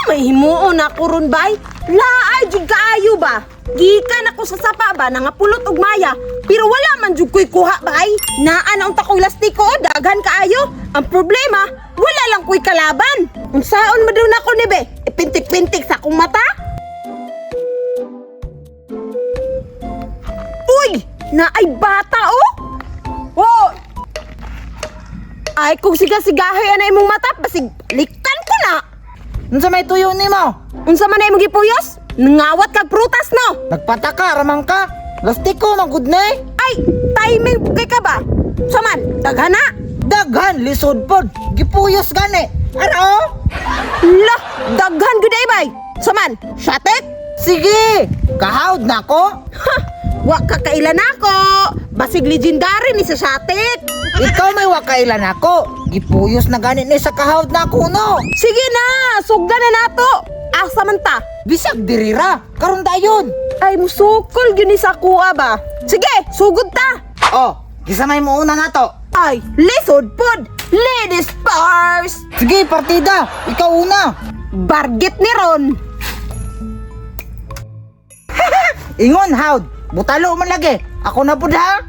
Unsa may himuon ako ron bay? Laay jud kaayo ba? Gikan ako sa sapa ba nangapulot og maya, pero wala man jud ko'y kuha bay. Naa na unta ko'y lastiko, daghan kaayo. Ang problema, wala lang ko'y kalaban. Unsaon man daw nako ni be? Ipintik-pintik sa akong mata? Uy! Naay bata oh! Oh! Ay, kung siga-sigahay ana imong mata, basig liktan ko na. Unsa may tuyo nimo? Unsa man na imong gipuyos? Nangawat kag prutas no. Nagpataka ramang ka. Lastiko man gud na eh. Ay, timing kay ka ba? Saman, daghan na. Daghan lisod pod. Gipuyos gani. Ara oh. La, daghan gud ay bay. Saman, shatek? Sige, kahawd na ko. Ha, wa ka kailan ako. Basig legendary ni sa shatek. Ikaw may wakailan ako. Gipuyos na gani ni sa kahawd na ako no. Sige na, sugdan na nato. Asa man ta? Bisag dirira. Karon dayon. Ay, musukol gyud ni sa kuha ba? Sige, sugod ta. Oh, gisa may muuna nato. Ay, lisod pod. Ladies first. Sige, partida. Ikaw una. Bargit ni Ron. Ingon hawd. Butalo man lagi. Ako na pud ha.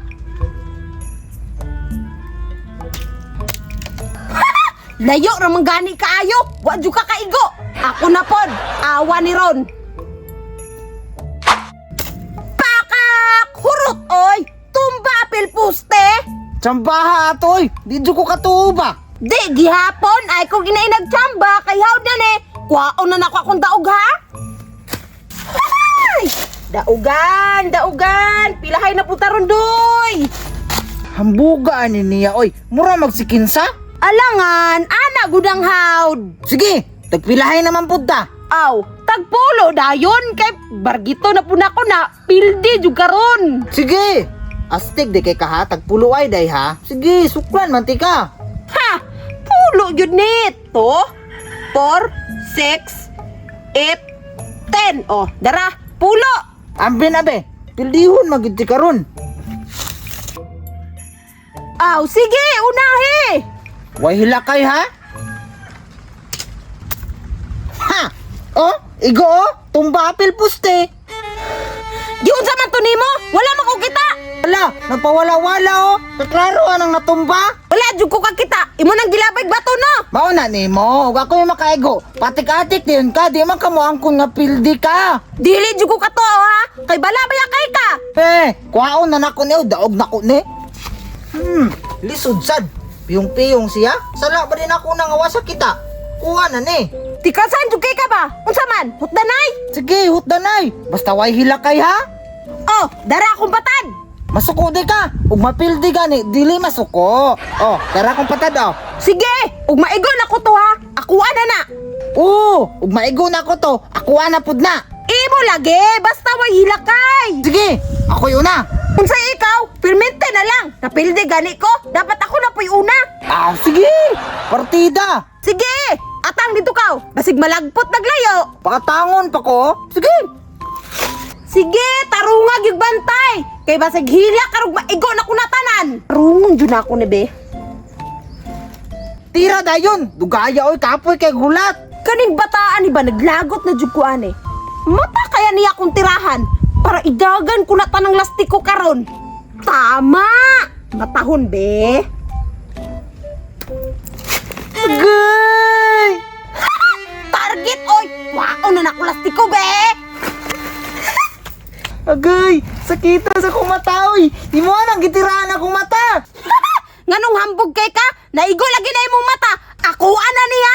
Layo ra man gani kaayo. Wa jud ka kaigo. Ako na pod. Awa ni Ron. Pakak! Hurot oy! Tumba apil puste! Tsambaha atoy. Di jud ko katuo ba. Di gihapon ay kung ginay nagtsamba kay hawd na ni. Kuwaon na nako akong daog ha. Ay! Daugan, daugan. Pilahay na punta ron doy. Hambuga ani niya oy. Mura magsikinsa. Alangan, ana gudang hawd. Sige, tagpilahay naman pud ta. Aw, tagpulo dayon kay bargito na puna ko na pildi jud karon. Sige. Astig di kay kaha tagpulo ay day ha. Sige, suklan man ti ka. Ha! Pulo yun ni. 2, 4, 6, 8, 10. Oh, dara, pulo. Ambin abe, pildihon magid ti karon. Aw, sige, unahi. Way hilakay ha? Ha! Oh, igo oh, tumba apil puste. Giunsa man to nimo? Wala man ko kita. Ala, nagpawala-wala oh. Kaklaro anang natumba. Wala jud ko kakita. Imo nang gilabay bato no. Mao na nimo, ug ako yung makaigo. Patik-atik din ka, di man kamo angkon nga pildi ka. Dili jud ko katuo ha. Kay bala baya kay ka. Eh, kuhaon na nako ni, daog nako ni. Lisod sad. Piyong-piyong siya. Sala ba din ako nang sa kita? Kuha na ni. Tikasan jud kay ka ba? Unsa man? Hutdanay. Sige, hutdanay. Basta way hilakay ha. Oh, dara akong patad. Masuko di ka. Ug mapildi gani, dili masuko. Oh, tara kong patad oh. Sige, ug maigo na ko to ha. Akuha na na. Oo, ug maigo na ko to. Akuha na pud na. Imo lagi, basta way hilakay. Sige, ako'y una. Unsay ikaw? Pirmente na lang. Napilde gani ko. Dapat ako na po'y una. Ah, sige. Partida. Sige, atang dito kaw. Basig malagpot naglayo. Pakatangon pa ko. Sige. Sige, tarungag yung bantay. Kay basig hila karug maigo na kunatanan. Tarungon jud na ako ni be. Tira dayon. Dugaya oy kapoy kay gulat. Kaning bataan ni ba naglagot na jud ko ane. Mata kaya niya akong tirahan para idagan ko na tanang lastiko karon. Tama! Matahon be. Agay! Target oy! Waon na nako lastiko be. Agay! Sakita sa akong mata oy. Imo nang gitirahan akong mata. Nganong hambog kay ka? Naigo lagi na imong mata. Ako ana niya.